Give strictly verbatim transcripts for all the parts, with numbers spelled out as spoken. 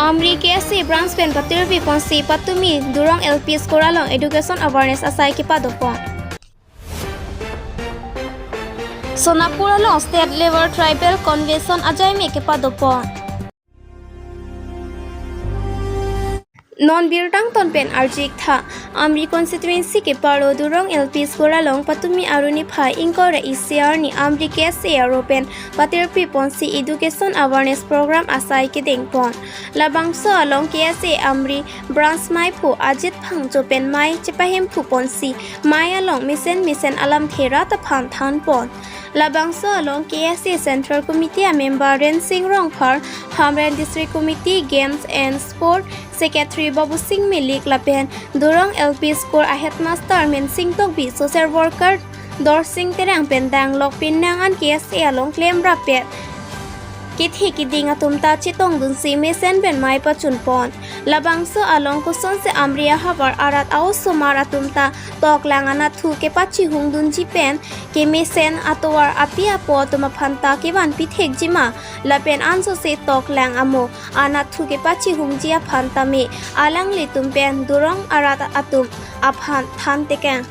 Amri K S A branch pen patirpi ponsi patumi Durong L P School along education awareness asai kepadopon. Sonapur along State Level Tribal Convention ajaime kepadopon. Non birta angton pen arjik tha. Amri constituency keparlo Durong L P School along patumi arni phai ingkoi ra isi arni Amri K S A aro pen patirpi ponsi education awareness program asai kedengpon. Labangso along K S A Amri branch maiphu Ajit Phangcho pen mei chepahemphu ponsi mei along mesen mesen alamthe rat aphan thanpon. Labangso along K S A Central Committee a member Rensing Rongphar, Hamren District Committee Games and Sport Secretary Babu Sing Milik lapen Durong L P School a headmaster Mensing Tokbi, social worker Dorsing Terang pen danglok penang an K S A along klemrappet kethe keding atum ta chetongdunsi mesen pen mei pachunpon. Labangso along kosonsi Amri ahavar arat a-osomar atum ta toklang anatthu kepachihungdunji pen kemesen atovar api apo atum aphan ta kevanpi thekjima lapen ansose toklang amo anatthu kepachihungji aphan tame alanglitum pen Durong arat atum aphan thantekang.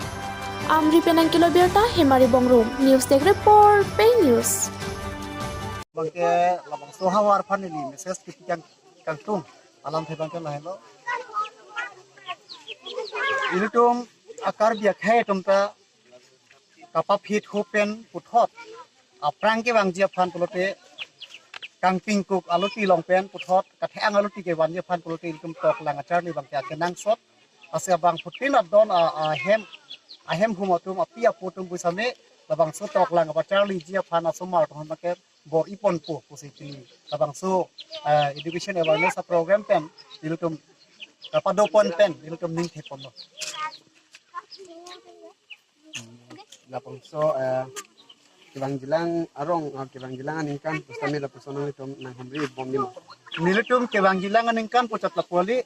Amri pen nangkelo birta Hemari Bongrung, News Desk Report, Pei News. Bangke labangso ahavar aphan neli message kipi kang kangtung alamthe bangke lahelo. Ilitum a-Karbi akhei atum ta kapaphit hopen puthot aphrang kevangji aphan pulote kangpingkuk aloti along pen puthot kathe-ang aloti kevanji aphan pulote ilitum toklang acharli bangke akenangsot. Lasi abangphutin adon a, ahem, ahem hum atum api apo atum pusitame labangso toklang apacharliji aphan asomar atum aphan bangke bor-iponpo pusi pini labangso, eh, education awareness a-program pen ilitum kapadopon pen ilitum ning theponlo. Labangso, eh, kevangjilang arong, ah, kevangjilang aningkan pusitame lapuson nanglitum nanghumribomji ma? Nelitum kevangjilang aningkan puchot lapu kali,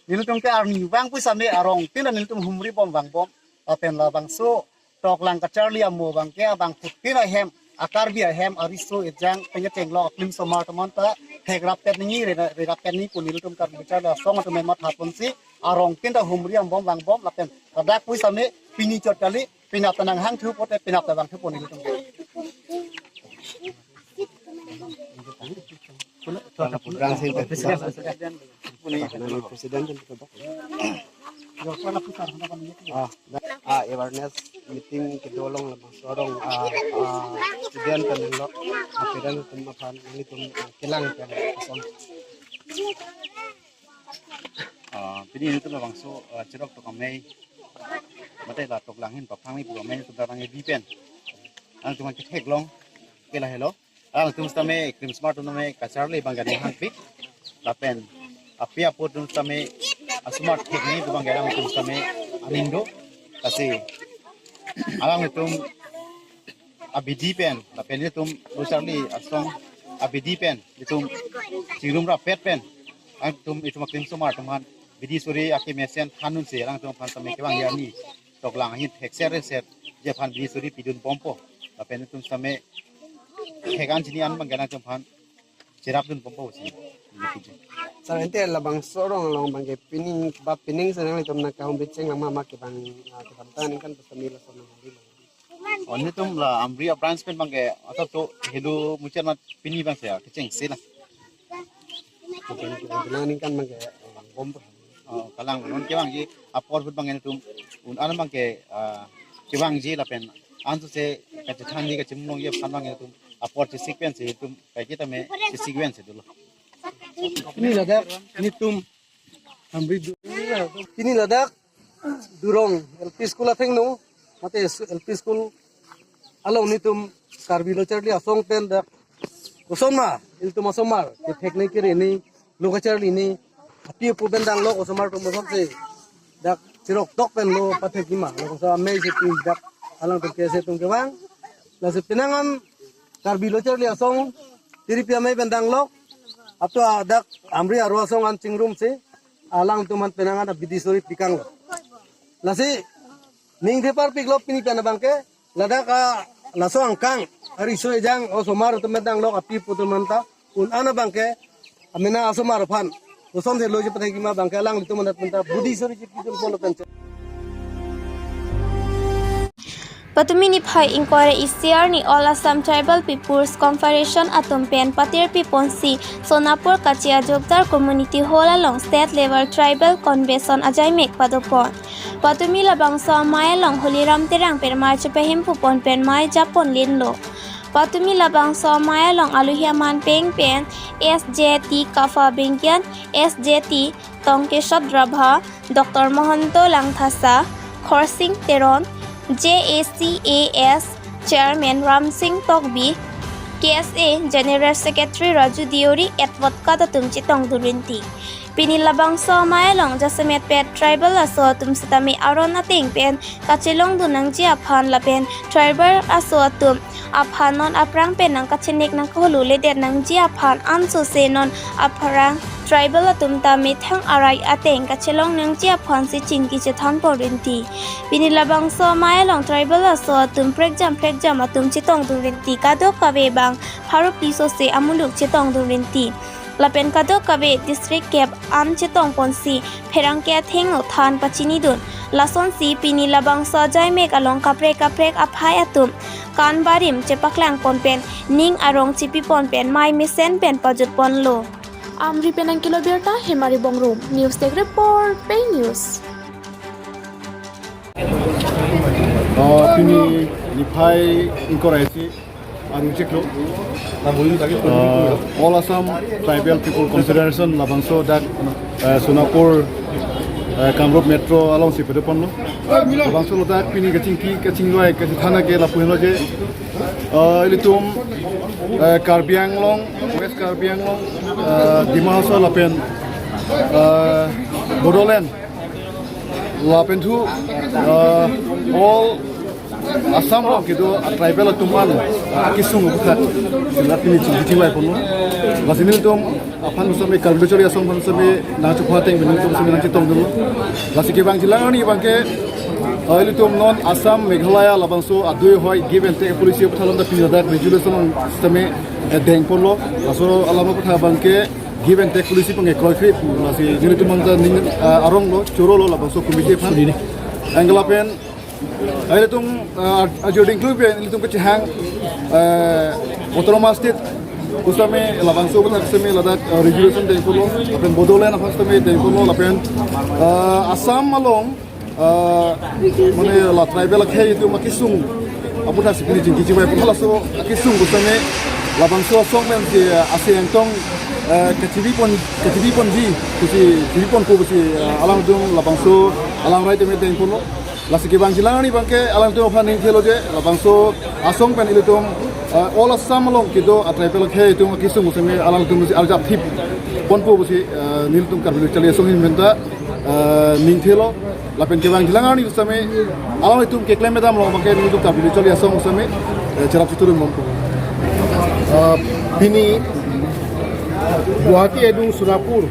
nelitum ke arnivang pusitame arongtin nelitum humribom vangbom. Lapen labangso toklang kacharli amo bangke abangphutin ahem, a-Karbi ahem ariso ejang pengkechenglok aklim osomar atum anta thekrappet nangji, rena, rerappet nangji pu nelitum Karbi Lo Charli Asong atum mathaponsi arongtin ta humribom vangbom lapen ladak pusitame pini chot kali, penap ta nanghangthu pote penap ta vangthupo nelitum. President. President. Ah, ah, awareness meeting kedo along labangso arong, ah, ah, student pen lo, ah, parent atum aphan nanglitum, ah, kelang pen. Ah, pini nelitum labangso, ah, cherok tok amei, mate la toklang ahin paphangni pu amei atum ta nangkebi pen. Alangtum ketheklong ke lahelo. Alangtum sitame krim osomar atum tame kacharli bangke aning hangpik. Lapen api apo atum sitame asomar thekni pu bangke alangtum sitame aning do. Lasi alangtum abidi pen, lapen ilitum Lo Charli Asong abidi pen, ilitum chingrumrappet pen, alangtum itum aklim osomar atum aphan bidi suri akemesen thandunsi alangtum aphan sitame kevangji arni toklang ahin thekser serji aphan bidi suri pidunbompo. Lapen ilitum sitame thek-an chini-an bangke alangtum aphan cherapdunbompo si. Sir, ante labangso arong along bangke pining ba pining si nanglitum nangkahumri chenglang ma, ma kevang, ah, kevang ta aningkan pusitame lason nanghumri lang? Oh, nelitum la Amri a-branch pen bangke asap to helu muchar ma pini bangsi kechengsi la. Kevang, kevang, kevang aningkan bangke, ah, bom. Oh, kalang non kevangji apor ahut bangke nelitum un-an bangke, ah, kevangji lapen ansose kachethanji kachimlongji aphan bangke nelitum apor chesik pensi nelitum kaiketa me chesik pensi dolo. Pini ladak nelitum Amri Du-, pini ladak Durong L P School athengno, mate L P School along nelitum Karbi Lo Charli Asong pen dak kosonma ilitum asomar kethekni kereni, lo kacharlini, api apo pen danglok osomar atum asonsi dak cherok tok pen lo pathekji ma, labangso amei si pi dak alangtum K S A atum kevang. Lasi penang an Karbi Lo Charli Asong tiripi amei pen danglok, ato dak Amri aro asong an chingrumsi alangtum aphan penang an abidi suri pikanglo. Lasi ning theparpiklo pini pen abangke, ladak a laso angkang ariso ejang osomar atum danglok api apo atum anta un-an abangke amena asomar aphan Koson thelo je pathai kima abangke alanglitum anat penta budi sori je pidun polo pen. Patumi niphai ingkoi ra isi arni All Assam Tribal People's Confederation atum pen patirpi ponsi Sonapur Kachi Ajokdar Community Hall along State Level Tribal Convention ajaimek padopon. Patumi labangso amei along Holiram Terang pen mei chepahemphu pon pen mei japon linlo. Patumi labangso amei along aluhi aman peng pen S J T Kapha Bengian, S J T Tongkeshwar Rabha, Doctor Mohanto Langthasa, Khorsing Teron, J A C A S Chairman Ramsing Tokbi, K S A General Secretary Raju Deori, advocate atum chetongdun rinti. Pini labangso amei along jasemet pet tribal aso atum sitame aron ateng pen kachelongdun nangji aphan lapen tribal aso atum aphan non aphrang pen nangkachenek nangkahululedet nangji aphan ansose non aphrang tribal atum ta methang arai ateng kachelong nangji aphansi chingki chethan pon rinti. Pini labangso amei along tribal aso atum prekjam prekjam atum chetongdun rinti, kadokave bang pharo phli sose amuluk chetongdun rinti. Lapen kadokave district kep an chetong ponsi pherangke athengno than pachinidun. Lasonsi pini labangso ajaimek along kaprek kaprek aphai atum kan barim chepaklang pon pen ning arong chepi pon pen mei mesen pen pajut ponlo. Amri pen nangkelo birta Hemari Bongrung, News Desk Report, Pei News. Ah, pini niphai ingkoi ra isi arni chiklo. Ah, All Assam Tribal People Confederation labangso dak, ah, Sonapur, ah, Kamrup Metro alongsi padoponlo. Labangso ladak pini kachingki kachinglai kachethana ke lapu henlo je, ah, ilitum, ah, Karbi Anglong, West Karbi Anglong, ah, Dima Hasao lapen, ah, Bodoland lapen thu, ah, all Assam along kedo a tribal atum an, ah, akesung aphuthak sila pini chingki chingvai ponlo. Lasi nelitum aphan sitame Karbi Lo Charli Asong aphan sitame nangchepha ateng nelitum sitame nangchetongdunlo. Lasi kevangjilang arni abangke, ah, ilitum non Assam, Meghalaya labangso adui ahoi give and take policy aphuthak alam ta pini ladak resolution sitame, eh, dengponlo. Laso alam aphuthak abangke give and take policy abangke kroikre, lasi nelitum abang ta ning, ah, aronglo, chorolo labangso committee aphan. Anke lapen, ah, ilitum, ah, ajor dingklu pen ilitum kachehang, eh, Autonomous State pusitame labangso aphuthak sitame ladak, ah, resolution dengponlo, lapen Bodoland aphan sitame dengponlo, lapen, ah, Assam along, ah, mane la tribal akhei atum akesung aphuthak si pini chingki chingvai pon, halaso akesung pusitame labangso asong pensi, ah, ase angtong, eh, kachebi pon, kachebi ponji pusi, chebi ponpo pusi, ah, alangtum labangso alang rai tame dengponlo. Lasi kevangjilang arni abangke alangtum aphan ning thelo je labangso asong pen ilitum, ah, all Assam along kedo a tribal akhei atum akesung sitame alangtum si arjap thip ponpo pusi, ah, nelitum Karbi Lo Charli Asong ahin pen ta, ah, ning thelo. Lapen kevangjilang arni sitame alanglitum keklem damlo abangke nelitum Karbi Lo Charli Asong sitame, eh, cherap chithurin bompo. Ah, pini Guwahati adung Sonapur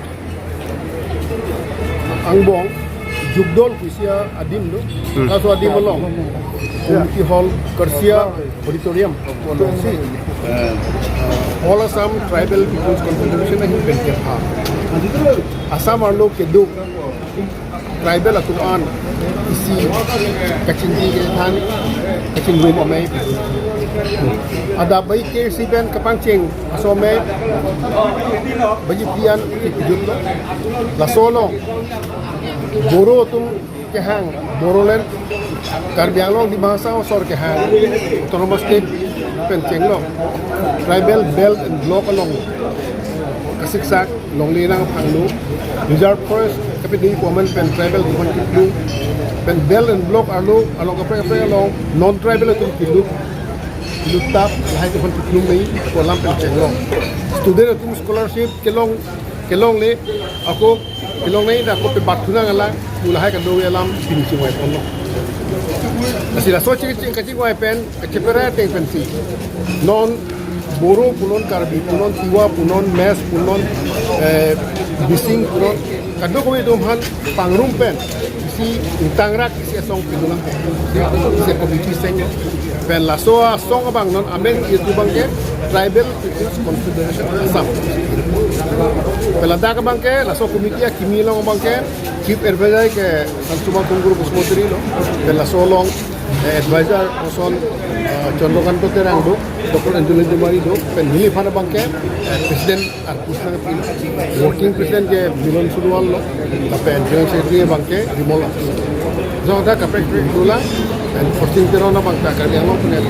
angbong jukdol pusi adim do. Hmm. Laso adim along Community Hall Karsia Auditorium alongsi, uh, All Assam Tribal People's Confederation ahin pen kepha Assam arlo kedo tribal atum an isi kachingki kethan kachingrum amei. Adap bai K C pen kapangcheng aso amei baji pian kipidun lo. Laso along Boro atum kehang, Bodoland, Karbi Anglong, Dima Hasao asor kehang, Autonomous State pen chenglong, tribal belt and block along kasiksak longle nangphanglo, reserve forest kapidei pu amen pen tribal atum aphan kiplu, pen belt and block arlo along kaprek kaprek along non tribal atum kilu, kilu tap lahai atum aphan kiplu mei pu alam pen chenglong. Student atum scholarship kelong, kelongle, ako kelongle ta ako pebat thunang alang pu lahai kado alam pini chingvai ponlo. Lasi laso ching ching kachingvai pen kachepera ateng pensi non Boro punon, Karbi punon, Tiwa punon, Mech punon, eh, Bising punon, kadokave atum aphan pangrum pen isi ingtangrak isi asong pidulang pen, isi committee seng pen laso asong abang non amen itu abangke Tribal People's Confederation Assam. Pen ladak abangke laso committee akimi along abangke Chief Advisor ke Sangsuma Kongkru Basumatary lo. Pen laso along eh, advisor koson eh, Chandrakanta Terang do, Doctor Angelo Demaria do, pen neliphan abangke eh, President Arpus Nangpi, Working President ke Milon Sonowal lo, lapen General Secretary abangke Rimol Akso. Jong ta kaprek rimula, pen Faustin Teron abang ta Karbi Anglong pen